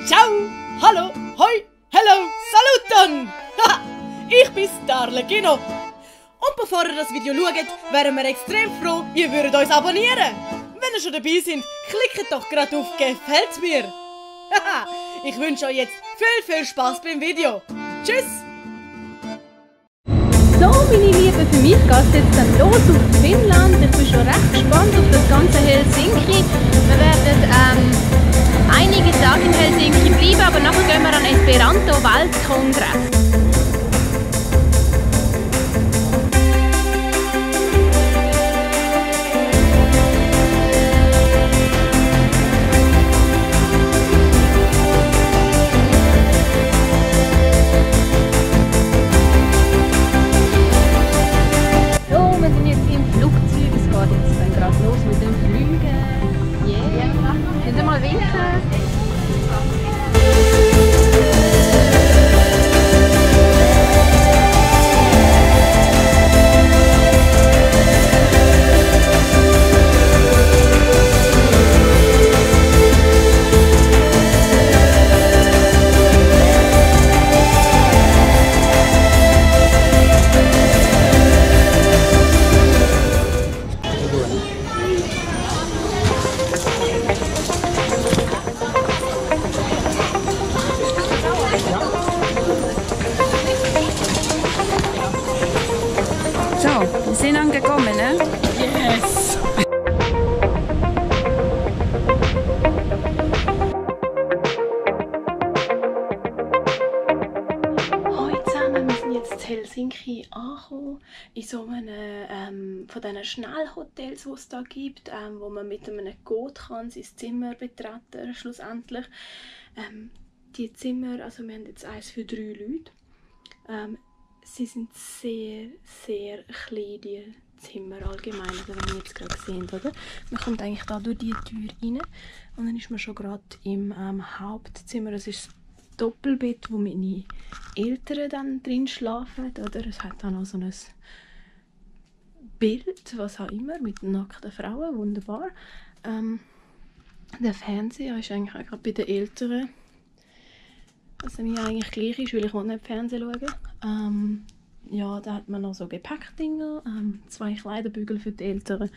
Ciao, hallo, hoi, hello, saluton! Ich bin Darlegino. Und bevor ihr das Video schaut, wären wir extrem froh, ihr würdet uns abonnieren. Wenn ihr schon dabei seid, klickt doch gerade auf «Gefällt mir». Ich wünsche euch jetzt viel Spaß beim Video. Tschüss! So, meine Lieben, für mich geht es jetzt dann los auf Finnland. Ich bin schon recht gespannt auf das ganze Helsinki. Wir werden einige Tage in Helsinki bleiben, aber nachher gehen wir an Esperanto-Weltkongress. Wir sind angekommen, ne? Yes! Hallo zusammen, wir sind jetzt in Helsinki angekommen, in so einem von diesen Schnellhotels, die es da gibt, wo man mit einem Boot kann sein Zimmer betreten schlussendlich. Die Zimmer, also wir haben jetzt eins für 3 Leute. Sie sind sehr klein, die Zimmer allgemein, also wenn ihr jetzt gerade seht, oder? Man kommt eigentlich da durch die Tür rein und dann ist man schon gerade im Hauptzimmer. Das ist das Doppelbett, wo meine Eltern dann drin schlafen, oder? Es hat dann auch so ein Bild, was auch immer, mit nackten Frauen, wunderbar. Der Fernseher ist eigentlich auch gerade bei den Eltern. Was mir eigentlich gleich ist, weil ich nicht Fernsehen schauen. Ja, da hat man noch so Gepäckdinger, 2 Kleiderbügel für die Eltern. Und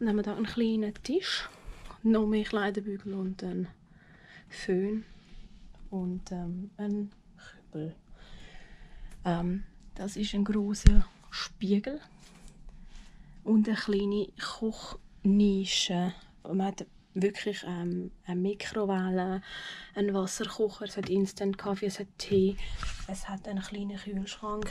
dann haben wir da einen kleinen Tisch, noch mehr Kleiderbügel und einen Föhn und einen Kübel. Das ist ein großer Spiegel und eine kleine Kochnische. Man hat wirklich eine Mikrowelle, einen Wasserkocher, es hat Instant-Kaffee, es hat Tee, es hat einen kleinen Kühlschrank.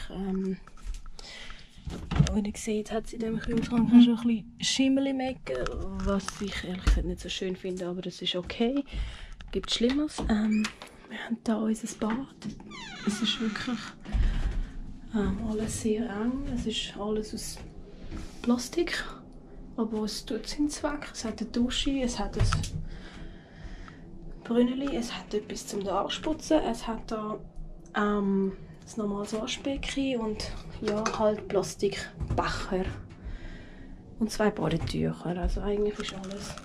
Wie ihr seht, hat es in diesem Kühlschrank schon ein bisschen Schimmel im Ecken, was ich ehrlich gesagt nicht so schön finde, aber das ist okay. Es gibt Schlimmeres. Wir haben hier unser Bad. Es ist wirklich alles sehr eng, es ist alles aus Plastik. Aber es tut seinen Zweck. Es hat eine Dusche, es hat ein Brünneli, es hat etwas zum Arschputzen, es hat da ein normales Waschbecken und ja, halt Plastikbecher und 2 Badetücher. Also eigentlich ist alles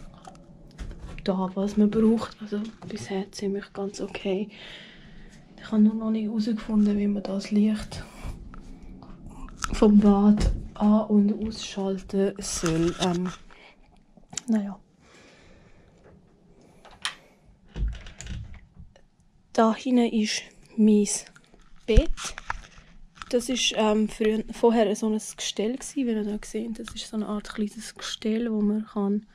da, was man braucht. Also bisher ziemlich ganz okay. Ich habe nur noch nicht herausgefunden, wie man das Licht vom Bad an- und ausschalten soll. Naja. Da hinten ist mein Bett. Das war vorher so ein Gestell, wie ihr hier seht. Das ist so eine Art kleines Gestell, wo man kann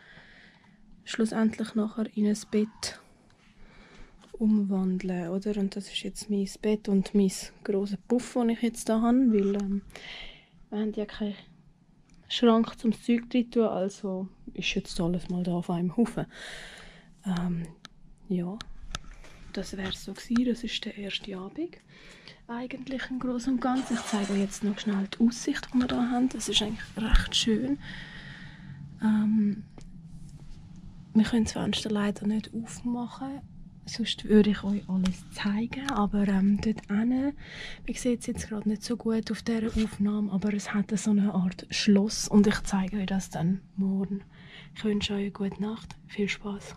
schlussendlich nachher in ein Bett umwandeln, oder? Und das ist jetzt mein Bett und mein grosser Puff, den ich jetzt hier habe, weil wir haben ja keinen Schrank zum Zeug drin tun, also ist jetzt alles mal da auf einem Haufen. Ja, das wäre so gewesen. Das ist der erste Abend. Eigentlich im Großen und Ganzen. Ich zeige euch jetzt noch schnell die Aussicht, die wir hier haben. Das ist eigentlich recht schön. Wir können das Fenster leider nicht aufmachen. Sonst würde ich euch alles zeigen, aber dort hinten, man sieht es jetzt gerade nicht so gut auf dieser Aufnahme, aber es hat so eine Art Schloss und ich zeige euch das dann morgen. Ich wünsche euch eine gute Nacht, viel Spaß.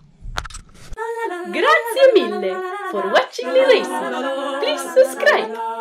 Grazie mille! for watching me listen. Please subscribe.